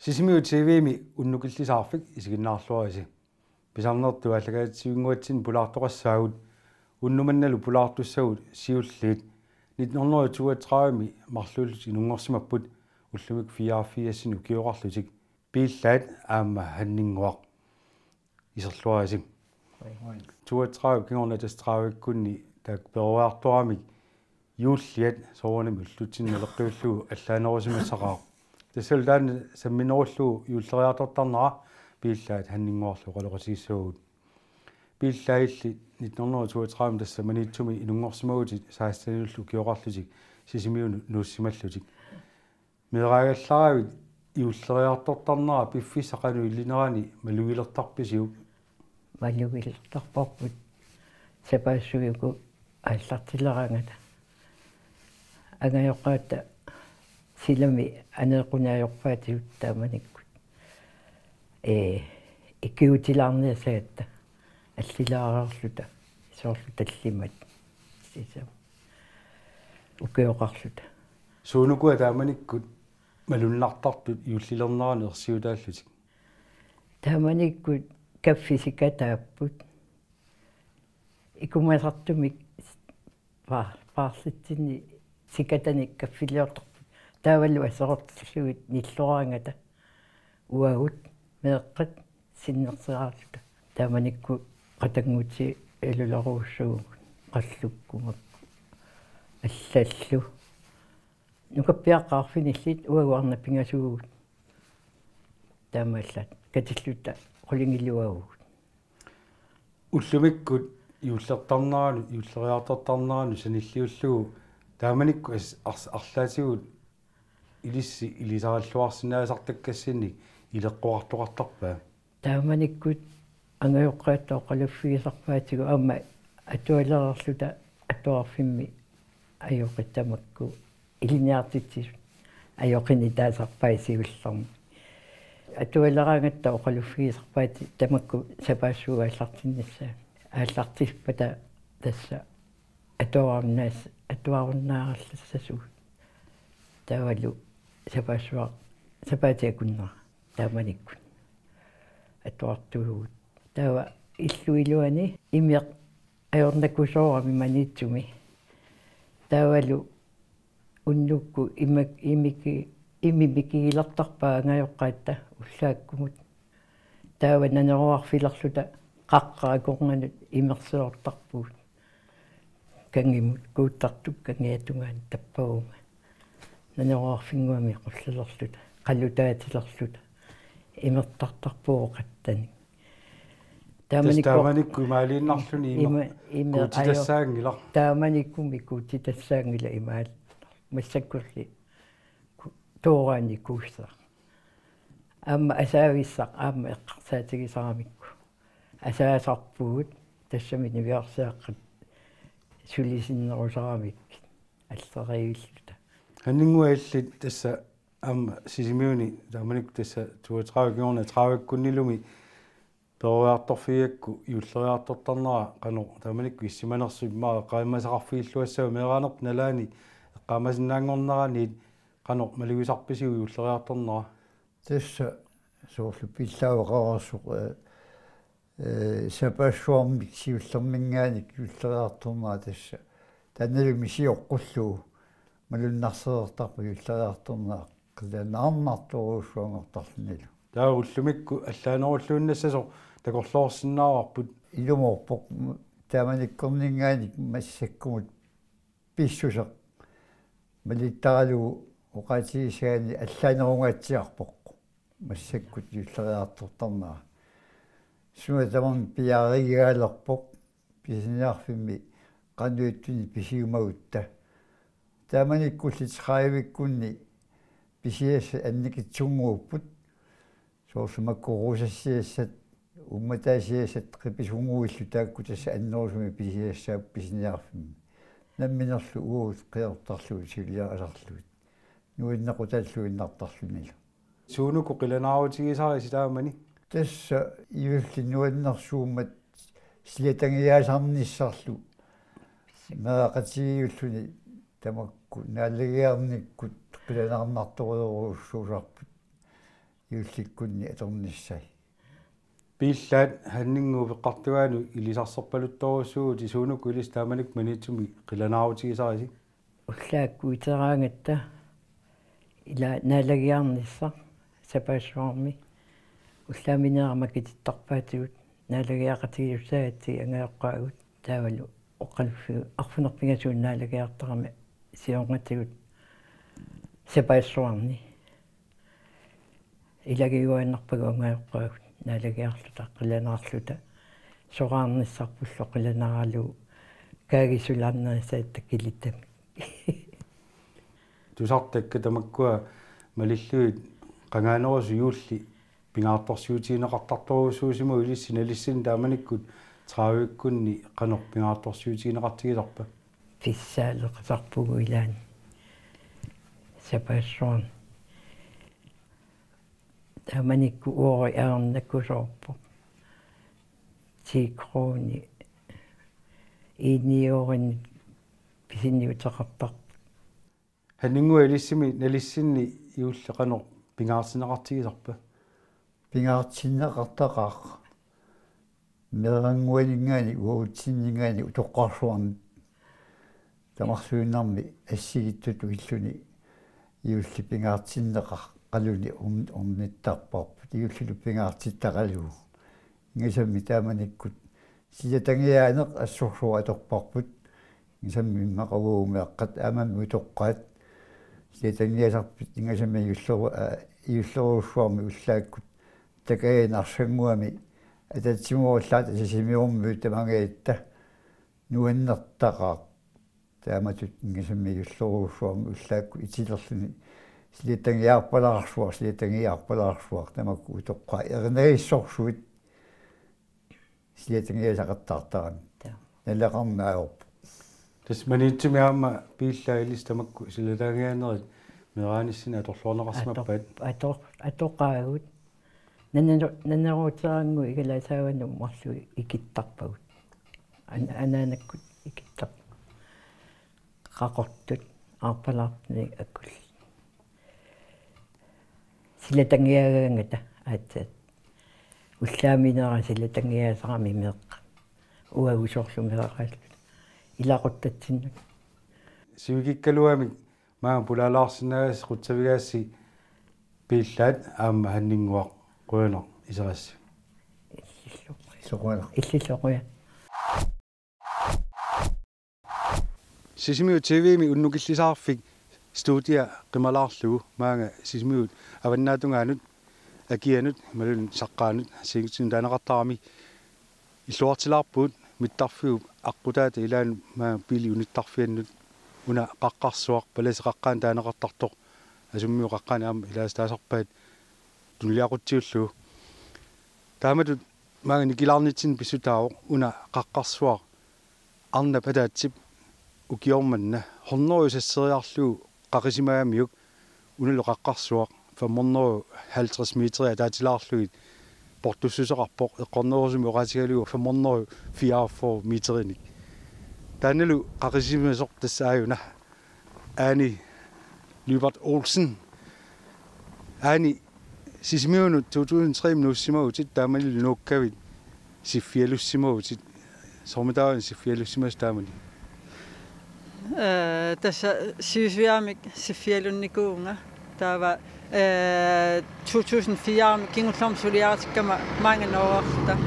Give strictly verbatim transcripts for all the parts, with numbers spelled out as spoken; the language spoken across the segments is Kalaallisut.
Sisimiut T V-mi unnukillisaarfik isiginnaarluarisi. Pisarnertut aallakaatitsivinnguatsinni pulaartoqassaagut, unnuk mannalu pulaartussagut siulliit nitten hundrede og toogtredive-mi marluullutik inunngorsimapput, ullumikkut fireogfirsinik ukioqarlutik, Piillaat aamma Hanninnguaq. Iserluarisi. Toogtredive kingorna tassa tredive-kkunni taakku peroriartoramik juulliat soorunami ullutsinni naleqqiullugu allaanerusimassaqaaq. Tassalu taanna samminerullugu juulleriartortarnera Piillaat Hanninnguarlu oqaloqatigissavagut. Piillaat illit nitten hundrede og toogtredive tassa Maniitsumi inunngorsimagutit seksten-illu ukioqarlutik Sisimiunut nuussimallutik. Meeraagallaravit juulleriartortarnera piffissaq qanoq ilinerani malugilertarpisiuk? Malugilertarparput sapaassuit uku aallartileraangata. Angajoqqaata silami aneeqqunik ajorpaatigut taamanikkut. Ee, ikiutilaarniassagatta allilaareerluta soorlu tallimat. Sisam. Ukioqarluta. Suunukua taamanikkut malunnartartut juullilerneranut ersiutaallutik? Taamanikkut kaffit sikataapput. Ikumasartumik pa-, paarlitsinni sikatanik kaffiliortarput. Taavalu aserorterlugit nilloraangata. Uagut meeqqat sinnerseraarluta. Taamanikkut qatanngutit ilulerujussuugut, qallukkumakku allallu. Nukappiaqqat arfinillit uagut arnat pingasuugut. Taamaallaat katilluta qulingiluavugut. Ullumikkut juullertarneranut, juulleriartortarneranut sanilliullugu taamanikkut as-, ars-, arlaatigut ilissi ilisaralluarsinnaasartakkassinnik ileqqoqartoqartarpa? Taamanikkut angajoqqaata oqaluffigisarpaatigut aamma atualereerluta atuarfimmi ajoqit tamakku ilinniartitsisut ajoqinik taasarpaat siullermik. Atualeraangatta oqaluffigisarpaat tamakku sapaassuit aallartinnissaat. Aallartippata tassa atuarunnaas-, atuarunnaarallassaasugut. Taavalu sapaassuaq, sapaatip akunnera taamanikkut atuartuuvugut. Taava illup iluani imeq ajornakusoorami Maniitsumi. Taavalu unnukkut imak-, imiki-, imi mikigilertarpaat angajoqqaatta ullaakkumut. Taava naneruarfilerluta qaqqat akornannut imersiortarpugut. Kangimut kuuttartup kangiatungaanut tappavunga. Naneruarfinnguami qullilerluta, qalutaatilerluta. Imertartarpugut qattanik. Tassa taamanikkut imaaliinnarluni ima-, ima-, ima-, kuutitassaanngilaq. Taamanikkumi kuutitassaanngilaq imaal-, massakkulli ku-, tooraanni kuussaq. Aamma asaavissaq aamma eqqarsaatigisaramikku. Asaasarpugut tassami niviarsiaqqat sulisinnerusaramik allerivilluta. Hanninnguaq illit tassa aamma Sisimiuni taamanikkut tassa toogtredive kingorna tredive-kkunnilumi peroriartorfigigakku juulleriartortarnera qanoq taamanikkut issimanersoq immaqa eqqaamasaqarfigilluassava meeraanerpa nalaani eqqaamasinnaanngorneraniit qanoq malugisarpisiuk juulleriartornera? Tassa soorlu Piillaap oqareersoq, ee, ee, sapaassuarmik siullerminngaanniit juulleriartornera tassa. Taannalu misioqqullugu malunnarsereertarpoq juulleriartornera qilanaarnartorujussuanngortarlunilu. Taava ullumikkut allaanerulluinnassasoq takorloorsinnaavarput. Ilumoorpoq taamanikkorninngaanniit massakkumut pissuseq malittaralugu oqaatigissagaanni allaanerungaatsiarpoq massakkut juulleriartortarnera. Suna tamarmi piareerigaalerpoq pisiniarfimmi qanoq ittunik pisiumagutta. Taamanikkulli tredive-kkunni pisiassat annikitsunnguupput. Soorlu makku ruusassiassat, uummataasiassat qipisunnguillu taakku tassa annerusumik pisiassaapput pisiniarfimmi. Namminerlu uagut qiortarlugit siuliarisarlugit. Nuannequtalluinnartarlunilu. Suunuku qilanaarutigisarisi taamani? Tassa juulli nuannersuummat silatangiaasarnissarlu meeraqatigiulluni tamakku naalagiarnikkut qilanaarnartorujorujussuusarput. juullikkunni atornissai. Piillaat Hanninnguup eqqartugaanut ilisarserpaluttorujussuuvutit, suunuku ilissi taamanikkut Maniitsumi qilanaarutigisarisi? Ullaakkut iteraangatta ila naalagiarnissaq sapaassuarmi. Ullaaminerama kitittarpaatigut naalagiaqatigiissusaatsi angajoqqaagut, taavalu oqalussiu arfineq-pingasut naalagiartarami siornatigut sapaassuarni. Ilagiuaannarpagut angajoqqaagut naalagiarluta qilanaarluta, soraarnissarpullu qilanaaralugu kaagisulaarnerisaatta kilittami. Tusartakka tamakkua malillugit qangaanerusoq juulli pingaartorsiutigineqartartorujussuusimagit, ilissi nalissinni taamanikkut tredivikkunni qanoq pingaartorsiutigineqartigisarpa? Pissaaleqisarpugut ilaanni sapaassuarni. Taamanikkut uori ajornakkusoorpoq. Ti kroner. Inioorin pisiniuteqartarput. Hanninnguaq, ilissimi nalissinni juulli qanoq pingaartinneqartigisarpa? Pingaartinneqartaqaaq. Meerannguaninngaanniit uagutsinninngaanniit utoqqarsuarnit. Tamarsuinnarmi assigiittutut illuni juulli pingaartinneqarluni orn-, ornittarparput, juullilu pingaartittaralugu. Ingasammik taamanikkut silatangiaaneq assorsuaq atorparput. Ingasammik immaqa uagut meeqqat aamma utoqqaat silatangiasarput, ingasammik ajulleru-, aa, ajullerujussuarmik ullaakkut Takagiannguami ataatsimoorluta Sisimiormiut tamangajatta nuannertaqaaq. Taamatut ingasammik ajullerujussuarmik ullaakkut itilerluni silatangiarpalaarsuaq, silatangiarpalaarsuaq, tamakku utoqqaat erinagissorsuit silatangiasaqattaartarami. Taa. Naleqarneq ajorpoq. Tassa Maniitsumi aamma Piillaat ilissi tamakku silatangiaanerit meeraanissinni atorluarneqarsimappat? Ator-, ator-, atoqaagut. Nanaru-, nanaruuteerannguit Igalaasaavanut marluk ikittarpagut. An-, anaanakkut ikittarpagut. Qaqortut aarpalaartunik akul. Silatangiagaangata aatsaat. Ullaaminera silatangiaasarami meeqqat. Uagut soorlu meeraalluta. Ilaquttatsinnut. Sivikikkaluamik maanga pulaalaarsinnaagassi qutsavigaassi Piillaat aamma Hanninnguaq, qujanaq iserassi. Illillu. Soquana. Illillu quja. Sisimiut T V-mi unnukillisaarfik studia qimalaarlugu maanga Sisimiut avannaatungaanut, akianut, imaluunniit saqqaanut, assigiinngitsunut taaneqartarami illuartilaarpugut mittarfiup aqqutaata ilaanut maanga biili unittarfiannut, una qaqqarsuaq, palasi qaqqaani taaneqartartoq, asummiut qaqqaani aamma ilaasitaasarpaat tuniliaqutsiullugu. Taamatut maanga nikilaarnitsinni pissutaavoq una qaqqarsuaq arnap ataatsip ukioq manna hundrede sasseriarlugu qaqisimagamiuk, unalu qaqqarsuaq fem hundrede halvtreds meter ataatilaarlugit portussuseqarpoq, eqqornerusumik oqaatigalugu fem hundrede fireogfyrre meterinik. Taannalu qaqisimasoq tassa aajuna Ane Lyberth Olsen. Ane, Sisimiunut to tusind tre-mi nuussimavutit, taamanilu nuukkavit siffialussimavutit. Soormitaava siffialussimasoq taamani? Ee, tassa sivisutigisaamik siffialunnikuuvunga. Taava, ee, to tusind fire-mi kingullermi suliaritikkama maanga nooreerluta.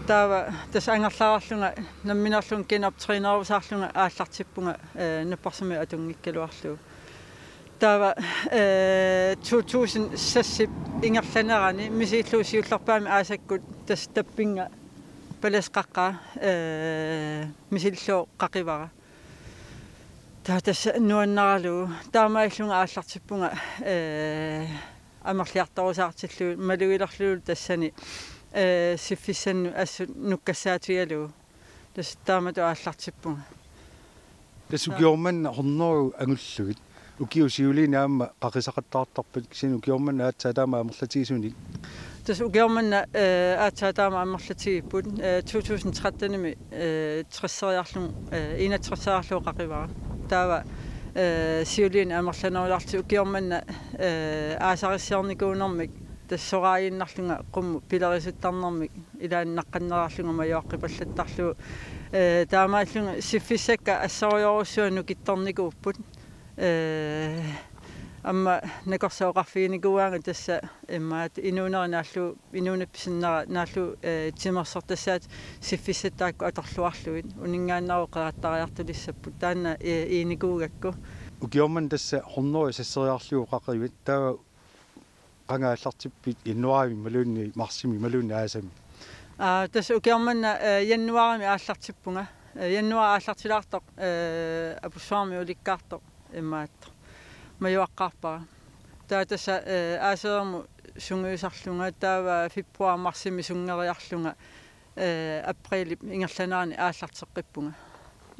Taava tassa angerlaraarlunga nammineerlunga genoptrænerusaarlunga aallartippunga, ee, napparsimmaviup atunngikkaluarlugu. Taava, ee, to tusind seks-ip ingerlanerani misilillugu siullerpaamik aasakkut tassa tappinnga palasi qaqqaa, ee, misilillugu qaqivara. Taava tassa nuannaralugu. Taamaalillunga aallartippunga, ee, amerliartorusaartillugu malugilerlugu tassani, ee, siffissannut assut nukkassaatigalugu. Tassa taamatut aallartippunga. Tassa ukioq manna hundrede angullugit. Ukiut siuliini aamma qaqisaqattaartarpat, kisianni ukioq manna aatsaat taama amerlatigisunik? Tassa ukioq manna, ee, aatsaat taama amerlatigipput, ee, to tusind tretten-imi, ee, tres-eriarlugu, ee, enogtres-eriarlugu qaqivara. Taava, Ee, siuliani amerlanerulaarlutik ukioq manna, ee, aasarissiornikuunermik tassa soraaginnarlunga qummut pilerisuttarnermik ilaannaqqannerarlunga majuaqqipallattarlugu. Ee, taamaallunga siffissakka assorujorujussuaq nukittornikuupput. Ee, aamma nakorsaq oqarfiginikuugaanga tassa immaqa inuunera naallugu, inuunerup sinnera naallugu, ee, timersortassaatit siffissat taakku atorluarlugit. Uninngaannaavoq qerattariartulissapput taanna, ee, iinikuugakku. Ukioq manna tassa hundrede sasseriarlugu qaqivit, taava qanga aallartippit januaarimi imaluunniit marsimi imaluunniit aasami? Aa, tassa ukioq manna, ee, januaarimi aallartippunga. Ee, januaar aallartilaartoq, ee, apussuarmi ulikkaartoq imaattoq majuaqqaarpara. Taava tassa, ee, aasalermut sungiusarlunga, taava februar marsimi sunngeriarlunga, ee, aprilip ingerlanerani aallarteqqippunga.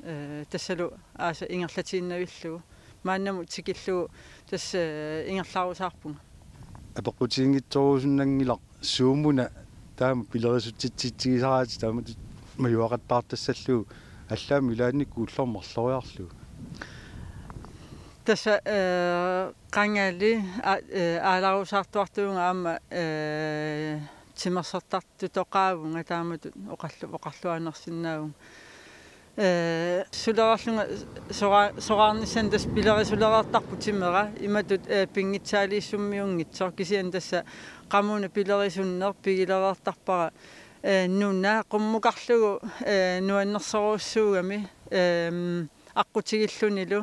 Ee, tassalu aasap ingerlatiinnavillugu. Maannamut tikillugu tassa, ee, ingerlarusaarpunga. Apeqqutiginngitsorusunnanngilaq suumuna taama pilerisutsitsigisaraatit taamatut majuaqattaartassallugu, allaammi ilaannikkut ullormut marloriarlugu. Tassa, ee, qangali, a-, ee, aalarusaartuartuuvunga aamma, ee, timersortartutoqaavunga taamatut oqallu-, oqarluaannarsinnaavunga. Ee, sulereerlunga sora-, soraarnissannut tassa pilerisulereertarpoq timera, imatut, ee, pinngitsaaliissummiunngitsoq, kisianni tassa qamuuna pilerisunneq pigilereertarpara, ee, nuna qummukarlugu, ee, nuannersorujussuugami, eem, aqqutigillunilu,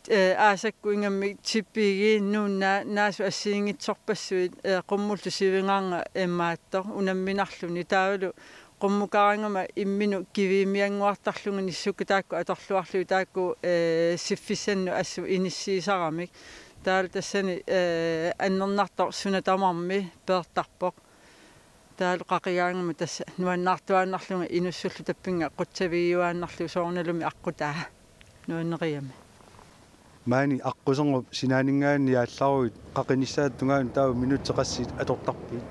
ee, aasakkut ingammik tipigit, nuna, naasut assigiinngitsorpassuit, ee, qummullu sivingaarnga imaattoq unamminarluni, taavalu qummukaraangama imminut kivimmiannguartarlunga nissukka taakku atorluarlugit taakku, ee, siffissannut assut inissiisaramik. Taavalu tassani, ee, annernartoq suna tamarmi peertarpoq. Taavalu qaqigaangama tassa nuannaartuaannarlunga inussullu tappinnga qutsavigiuaannarlugu soorunalumi aqqutaa nuannerigami. Maani aqqusernup sinaaninngaanniit aallaruit qaqinissaata tungaanut taava minutsit qassit atortarpit?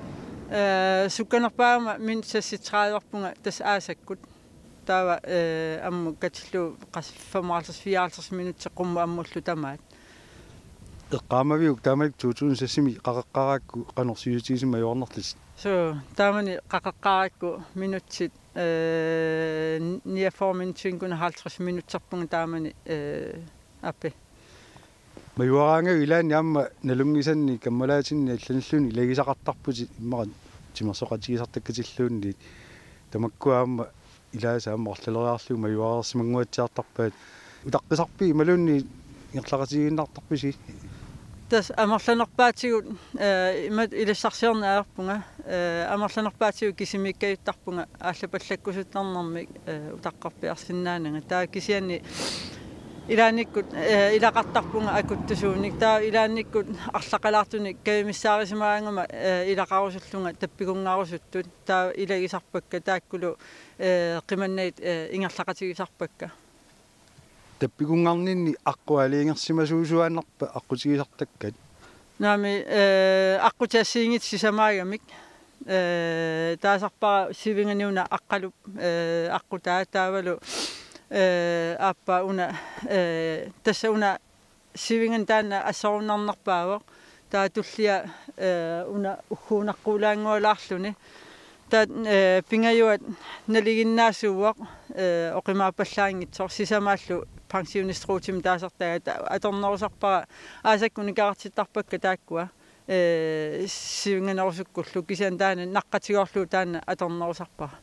Ee, sukkanerpaagama minutsit seksogtrediverpunga tassa aasakkut. Taava, ee, ammut katillugu qas-, femoghalvtreds fireoghalvtreds minutsit qummut ammullu tamaat. Eqqaamaviuk taamanikkut to tusind seksimi qaqeqqaarakku qanoq sivisutigisumik majuarnerlutit? Suu, taamani qaqeqqaarakku minutsit, ee, niogfyrre minutsit, kun halvtreds minutserpunga taamani, ee, api. Majuaraangavit ilaanni aamma nalunngisannik kammalaatinnik allanilluunniit ilagisaqartarputit immaqa timersoqatigisartakkatilluunniit. Tamakkua aamma ilaasa aamma arlaleriarlugu majuareersimannguatsiartarpaat. Utaqqisarpit imaluunniit ingerlaqatigiinnartarpisi? Tassa amerlanerpaatigut, ee, imatut ilassarsiorneq ajorpunga, ee, amerlanerpaatigut kisimiikkajuttarpunga aallapallakkusuttarnermik, ee, utaqqerpiarsinnaananga. Taava kisianni ilaannikkut, ee, ilaqartarpunga akuttusuunik. Taava ilaannikkut arlaqalaartunik kajumissaarisimagaangama, ee, ilaqarusullunga tappikunngarusuttut. Taava ilagisarpakka taakkulu, ee, qimannagit, ee, ingerlaqatigisarpakka. Tappikunngarninni aqqut aalajangersimasuusuaannarpa aqqutigisartakkat? Naamik, ee, aqqutit assigiinngitsut sisamaagamik. Ee, taasarpara sivinganik una Aqqalup, ee, aqqutaa taavalu, ee, aappaa una, ee, tassa una sivinganik taanna assorunnarnerpaavoq. Taava tullia, ee, una ugguunaqquulaanngualaarluni. Taava, ee, pingajuat nalinginnaasuuvoq, ee, oqimaappallaanngitsoq, sisamaallu pensionistrådimi taasartagaat, ta-, atornerusarpara, aasakkut nikerartittarpakka taakkua, ee, sivinganerusukkullu, kisianni taanna naqqatigoorlugu taanna atornerusarpara.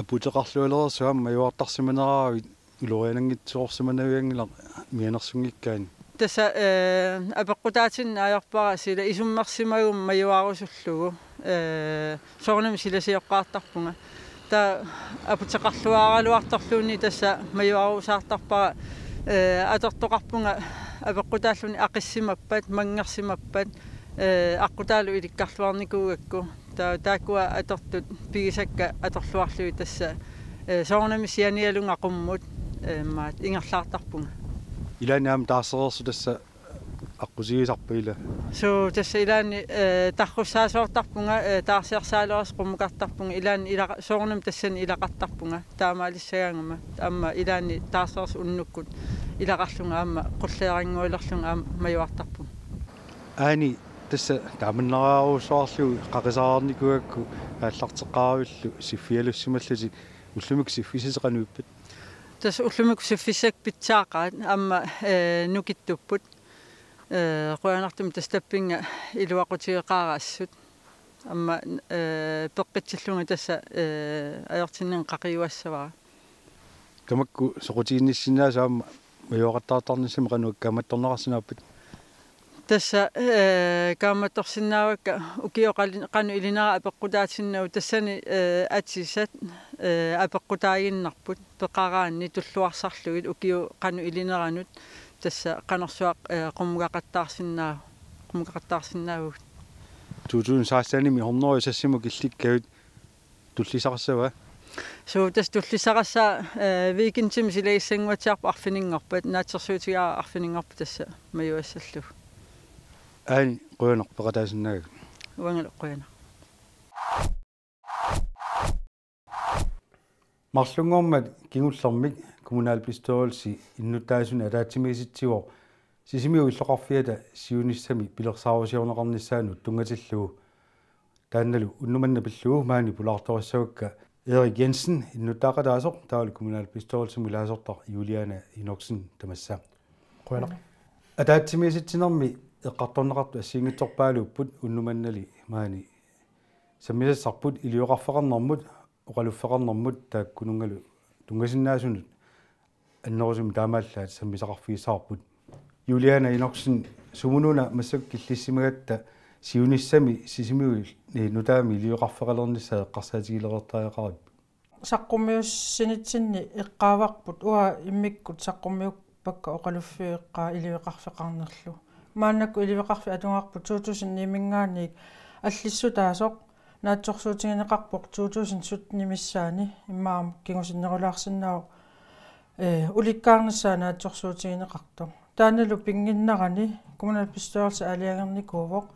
Aputeqarlualereersoq aamma majuartarsimaneraavit uloriananngitsoorsimanavianngilaq mianersunngikkaanni. Tassa, ee, apeqqutaatinneq ajorpara sila isummersimaguma majuarusullugu. Ee, soorunami silasioqqaartarpunga. Taava aputeqarluaraluartorluunniit tassa majuarusaartarpara, ee, atortoqarpunga apeqqutaalluni aqissimappat, manngersimappat, ee, aqqutaalu ilikkarluarnikuugakku. Taava taakkua atortut pigisakka atorluarlugit tassa, ee, soorunami sianialunga qummut, ee, maat ingerlaartarpunga. Ilaanni aamma taarsereersut tassa aqqutigisarpa ila? Suu, tassa ilaanni, ee, tarrussaasoortarpunga, ee, taarsiarsaalersoq qummukartarpunga, ilaanni ilaqa-, soorunami tassani ilaqartarpunga, taamaalissagaangama, aamma ilaanni taarsereersut unnukkut ilaqarlunga aamma qulleerannguilerlunga aamma majuartarpunga. Aani, tassa taamannaraaruussuarlu qaqisaarnikuugakku aallarteqqaavillu siffialussimallutit, ullumikkut siffissasi qanoq ippat? Tassa ullumikkut siffissakka pitsaaqaat aamma, ee, nukittupput. Ee, qujanartumik tassa tappinnga iluaqutigeqaaraassut. Aamma, ee, peqqitsillunga tassa, ee, ajortinninneq qaqiuassavara. Tamakku soqutiginnissinnaasut aamma majuaqattaartarnissamik qanoq kaammattorneqarsinnaappat? Tassa, ee, kaammattorsinnaavakka ukiut qali-, qanoq ilinera apeqqutaatinnagu tassani, ee, atisat, ee, apeqqutaaginnarput peqaraanni tulluarsarlugit ukiut qanoq ilineranut tassa qanorsuaq, ee, qumugaqattaarsinnaa-, qumugaqattaarsinnaavugut. To tusind seksten-imi hundrede og seksimut killikkavit tullissassava? Suu, tassa tullissassaq, ee, weekendimi silagissannguatsiarpoq arfininngorpat, naatsorsuutigaara arfininngorpat tassa majuassallugu. Aani, qujanaq peqataasinnaagavit. Uangalu qujanaq. Marlunngormat kingullermik kommunalbestyrelsi innuttaasunik ataatsimiisitsivoq Sisimiut illoqarfiata siunissami pilersaarusiorneqarnissaanut tunngatillugu. Taannalu unnuk manna pillugu maani pulaartorissavakka Erik Jensen innuttaaqataasoq, taavalu kommunalbestyrelsimut ilaasortaq Juliane Enoksen tamassa. Qujanaq. Ataatsimiisitsinermi eqqartorneqartut assigiinngitsorpaaluupput, unnuk mannali maani sammisassarput ilioqarfeqarnermut oqaluffeqarnermut taakkununngalu tunngasinnaasunut annerusumik taamaallaat sammisaqarfigissavarput. Juliane Enoksen, sumununa massakkut killissimagatta siunissami Sisimiut nutaamik ilioqarfeqalernissaa eqqarsaatigilereertariaqarivit? Saqqummiussinitsinni eqqaavarput, uanga immikkut saqqummiuppakka oqaluffiup eqqaa ilioqarfeqarnerlu. Maannakkut ilioqarfik atugarput to tusind ni-minngaanniit allissutaasoq, naatsorsuutigineqarpoq to tusind sytten-imi missaani, immaqa kingusinnerulaarsinnaavoq, ee, ulikkaarnissaa naatsorsuutigineqartoq. Taannalu pinnginnerani kommunalbestyrelsip aalajangernikuuvoq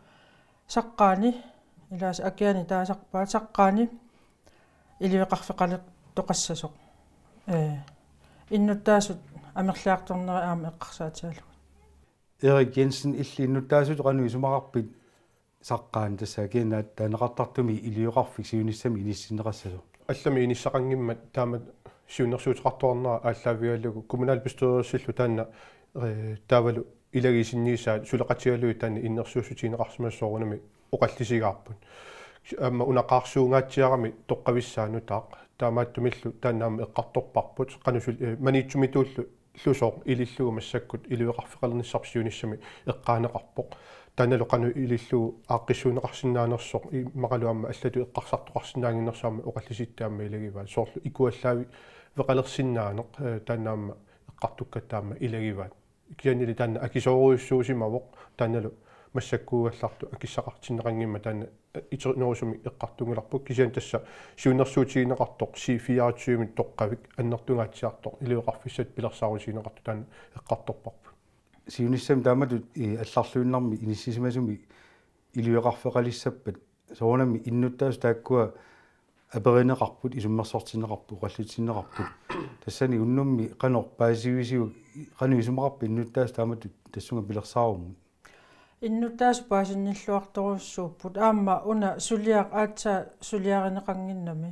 saqqaani, ilaasa akiani taasarpaat, saqqaani ilioqarfeqalertoqassasoq. Ee, innuttaasut amerliartornerat aamma eqqarsaatigalugu. Erik Jensen, illit innuttaasutut qanoq isumaqarpit saqqaani, tassa akiani taaneqartartumi ilioqarfik siunissami inissinneqassasoq? Allamik inissaqanngimmat taama siunnersuuteqartoqarnera aallaavigalugu kommunalbestyrelsillu taanna, ee, taavalu ilagiit sinniisaat suleqatigalugit taanna innersuussutigineqarsimasut soorunami oqallisigaarput. Aamma una qaarsuungaatsiarami toqqavissaanut taaq. Taamaattumillu taanna aamma eqqartorparput. Qanoq sul-, ee, Maniitsumituullu -lusoq ilillugu massakkut ilioqarfeqalernissarput siunissami eqqaaneqarpoq. Taannalu qanoq ilillugu aaqqissuunneqarsinnaanersoq immaqalu aamma allatut eqqarsartoqarsinnaannginnersoq aamma oqallisitta aamma ilagivaat. Soorlu ikuallaavi-, -veqalersinnaaneq, ee, taanna aamma eqqartukkatta aamma ilagivaat. Kisiannili taanna akisoorujussuusimavoq, taannalu massakkuugallartoq akissaqartinneqanngimmat taanna itinerusumik eqqartunngilarput, kisianni tassa siunnersuutigineqartoq C fireogtyve-mi toqqavik annertungaatsiartoq ilioqarfissatut pilersaarusigineqartoq taanna eqqartorparput. Siunissami taamatut, ee, allarluinnarmi inissisimasumi ilioqarfeqalissappat soorunami innuttaasut taakkua aperineqarput, isummersortinneqarput, oqallitinneqarput. Tassani unnummi qanoq paasivisiuk, qanoq isumaqarpit innuttaasut taamatut tassunga pilersaarummut? Innuttaasut paasinnilluartorujussuupput. Aamma una suliaq aatsaat suliarineqannginnami.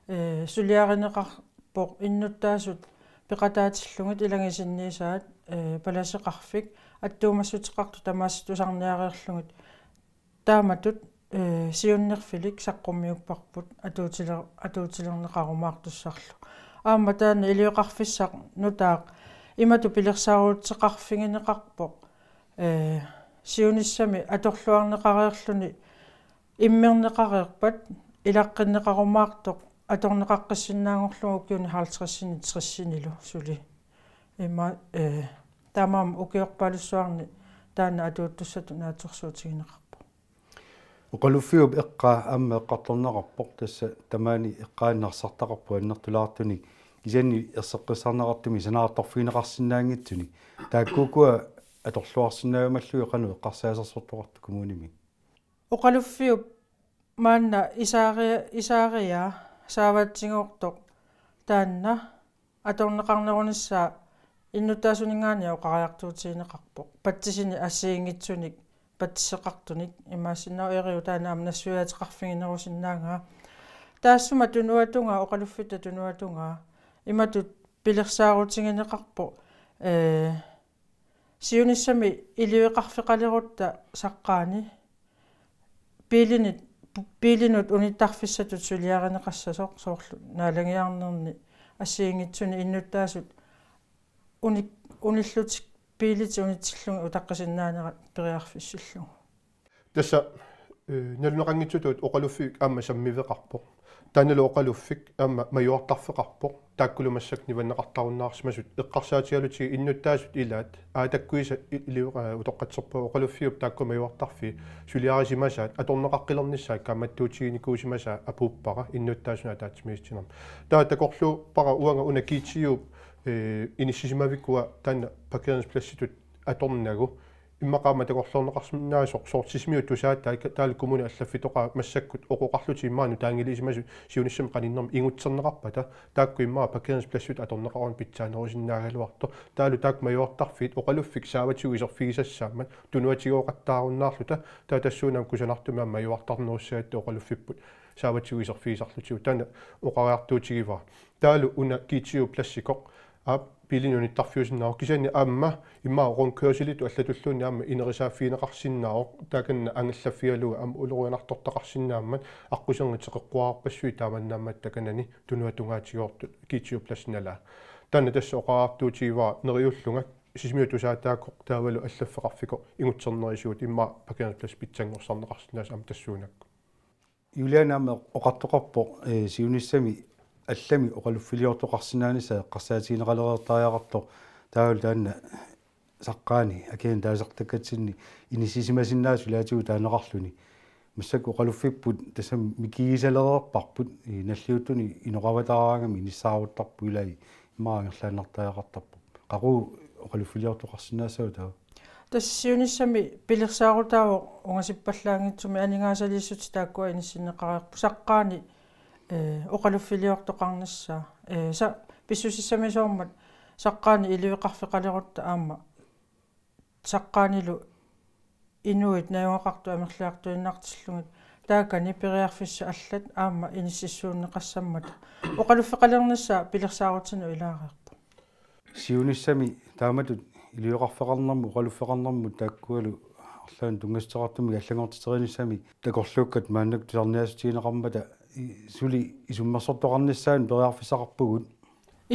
Ee, suliarineqarpoq innuttaasut peqataatillugit, ilagiit sinniisaat, ee, palaseqarfik, attuumassuteqartut tamaasa tusarniareerlugit. Taamatut, ee, siunnerfilik saqqummiupparput atuutiler-, atuutilerneqarumaartussarlu. Aamma taanna ilioqarfissaq nutaaq imatut pilersaaruteqarfigineqarpoq, ee, siunissami atorluarneqareerluni immerneqareerpat ilaqqinneqarumaartoq atorneqaqqissinnaanngorlugu ukiuni halvtredsinit tressinilu suli. Ima, ee, taamaammat ukiorpaalussuarni taanna atuuttussatut naatsorsuutigineqarpoq. Oqaluffiup eqqaa aamma eqqartorneqarpoq, tassa tamaani eqqaanni narsartaqarpoq annertulaartunik, kisianni erseqqissarneqartumik sanaartorfigineqarsinnaanngitsunik. Taakku ukua atorluarsinnaajumallugit qanoq eqqarsaasersortoqartut kommunimi? Oqaluffiup maanna isaari-, isaariaa saavaatsigoortoq taanna atorneqarnerunissaa Innuttaasuninngaanniit oqariartuutigineqarpoq patsisinik assigiinngitsunik patsisseqartunik, imaassinnaavoq Eriu taanna aamma nassuiaateqarfiginerusinnaagaat. Taassuma tunuatungaa, oqaluffitta tunuatungaa, imatut pilersaarutigineqarpoq, ee, siunissami iliveqarfeqalerutta saqqaani biilinit, biilinut unittarfissatut suliarineqassasoq, soorlu naalagiarnerni assigiinngitsunik innuttaasut uni-, unillutik biilitik unitsillugit utaqqisinnaanerat periarfissillugu. Tassa, ee, naluneqanngitsutut oqaluffik aamma sammiveqarpoq. Taannalu oqaluffik aamma majuartarfeqarpoq. Taakkulu massakkut nivanneqartarunnaarsimasut eqqarsaatigalugit innuttaasut ilaat, aa, takkuisa i-, ili-, ee, utoqqatserpunga oqaluffiup taakku majuartarfii suliarisimasaat atorneqaqqilernissaat kaammattuutiginikuusimasaat apuuppara innuttaasunut ataatsimiititsinermut. Taava takorluuppara uanga una G T U, ee, inissisimavikua taanna parkeringspladsitut atornagu. Immaqa aamma takorloorneqarsinnaasoq soorlu Sisimiut tusaat taakku, taavalu kommuni allaffitoqaa massakkut oqoqarlutik immaqa nutaanngilisimasut siunissami qaninnermi ingutserneqarpata, taakku immaqa parkeringspladsitut atorneqaruni pitsaanerusinnaagaluartoq. Taavalu taakku majuartarfiit oqaluffik saavatigut iserfigisassaammat tunuatigooqattaarunnaarluta, taava tassuuna aamma kusanartumik aamma majuartarnerussagatta oqaluffipput saavatigut iserfigisarlutigu, taanna oqariartuutigivara. Taavalu una G T U pladsikoq, aap, biilinut unittarfiusinnaavoq, kisianni aamma immaqa rundkørselitut allatulluunniit aamma inerisaaffigineqarsinnaavoq, taakani angallaffigalugu aamma ulorianartortaqarsinnaammat aqquserngit teqeqquararpassuit taamannaammat takanani tunuatungaatigoortut G T U plads nalaa. Taanna tassa oqariartuutigivara neriullunga Sisimiut tusaat taakkoq taavalu allaffeqarfikoq ingutsernerisigut immaqa parkeringsplads pitsanngorsarneqarsinnaasut aamma tassuunakkut. Juliane aamma oqartoqarpoq, ee, siunissami allami oqaluffiliortoqarsinnaanissaa eqqarsaatigineqalereertariaqartoq, taavalu taanna saqqaani akeqangattaasartakkatsinni inissisimasinnaasut ilaatigut taaneqarluni. Massakkut oqaluffipput tassami mikigisalereerparput, ee, nalliuttunik inoqavataraangami inissaaruttarput, ilai immaqa angerlaannartariaqartarpoq. Qaqugu oqaluffiliortoqarsinnaassava taava? Tassa siunissami pilersaarutaavoq ungasippallaanngitsumik, aningaasaliissutit taakkua inissinneqareerput saqqaani, ee, oqaluffiliortoqarnissaa. Ee, sa-, pissusissamisoormat saqqaani iliveqarfeqalerutta aamma saqqaanilu inuit najugaqartut amerliartuinnartillugit, taakani periarfissat allat aamma inississuunneqassammata oqaluffeqalernissaa pilersaarutinut ilaareerpoq. Siunissami taamatut iliveqarfeqarnermut, oqaluffeqarnermut taakkualu arlaannik tunngassuteqartumik allanngortiterinissamik takorluukkat maannakkut tusarniaassutigineqarmata i-, suli isummersortoqarnissaanut periarfissaqarpugut.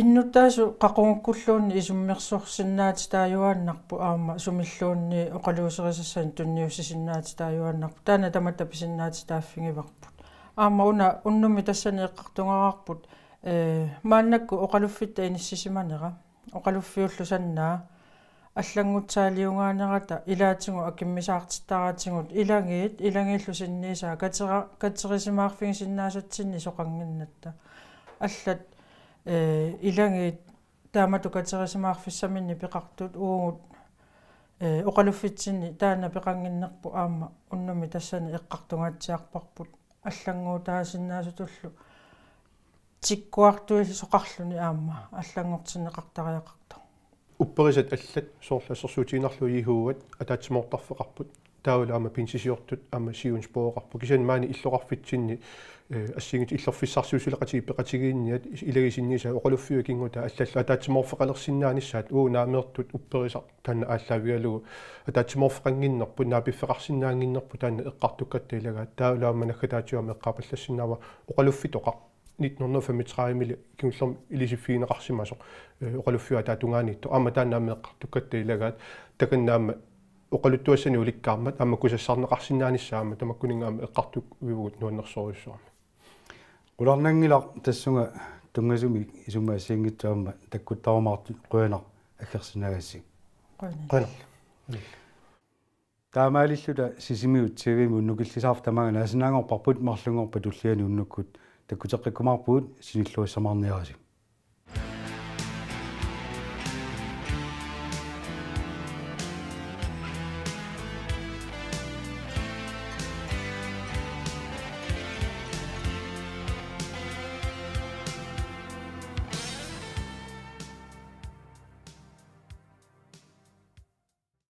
Innuttaasut qaqugukkulluunniit isummersorsinnaatitaajuaannarput aamma sumilluunniit oqaluuserisassanik tunniussisinnaatitaajuaannarput. Taanna tamatta pisinnaatitaaffigivarput. Aamma una unnummi tassani eqqartugaarput, ee, maannakkut oqaluffitta inissisimanera, oqaluffiullu sannaa, allanngutsaaliugaanerata ilaatigut akimmisaartittaraatigut ilagiit, ilagiillu sinniisaa katera-, katerisimaarfigisinnaasatsinnik soqannginnatta. Allat, ee, ilagiit taamatut katerisimaarfissaminnik peqartut uagut, ee, oqaluffitsinni taanna peqannginnerput aamma unnummi tassani eqqartugaatsiarparput. Allannguutaasinnaasutullu tikkuartuisoqarluni aamma allanngortinneqartariaqartoq. Upperisat allat soorlu assersuutigiinnarlugu Jehovas ataatsimoortarfeqarput. Taavalu aamma pinsisiortut aamma siunspooqarput. Kisianni maani illoqarfitsinni, ee, assigiinngitsut illerfissarsiuussissuteqatigiit peqatigiinniat ilagiit sinniisaat oqaluffiup ikinngutaa allallu ataatsimoorfeqalersinnaanissaat, uagut naameertut upperisaq taanna aallaavigalugu ataatsimoorfeqannginnerput, naapiffeqarsinnaannginnerput taanna eqqartukkatta ilagaat. Taavalu aamma naggataatigut aamma eqqaapallassinnaavara oqaluffitoqaq nitten hundrede og femogtredive-mili kingullermik ilisiffigineqarsimasoq, ee, oqaluffiup ataatungaaniittoq. Aamma taanna aamma eqqartukkatta ilagaat, takanna aamma oqaluttuassanik ulikkaarmat aamma kusassarneqarsinnaanissaa aamma tamakkuninnga aamma eqqartuivugut nuannersorujussuarmik. Qularnanngilaq tassunga tunngasumik isummat assigiinngitsut aamma takkuttarumaartut, qujanaq aggersinnaagassi. Qujanaq. Qujanaq. Taamaalilluta Sisimiut T V-mi unnukillisaarfik tamaanga naasinnaanngorparput, marlunngorpat tulliani unnukkut takkuteqqikkumaarpugut, sinilluassamaarniarisi.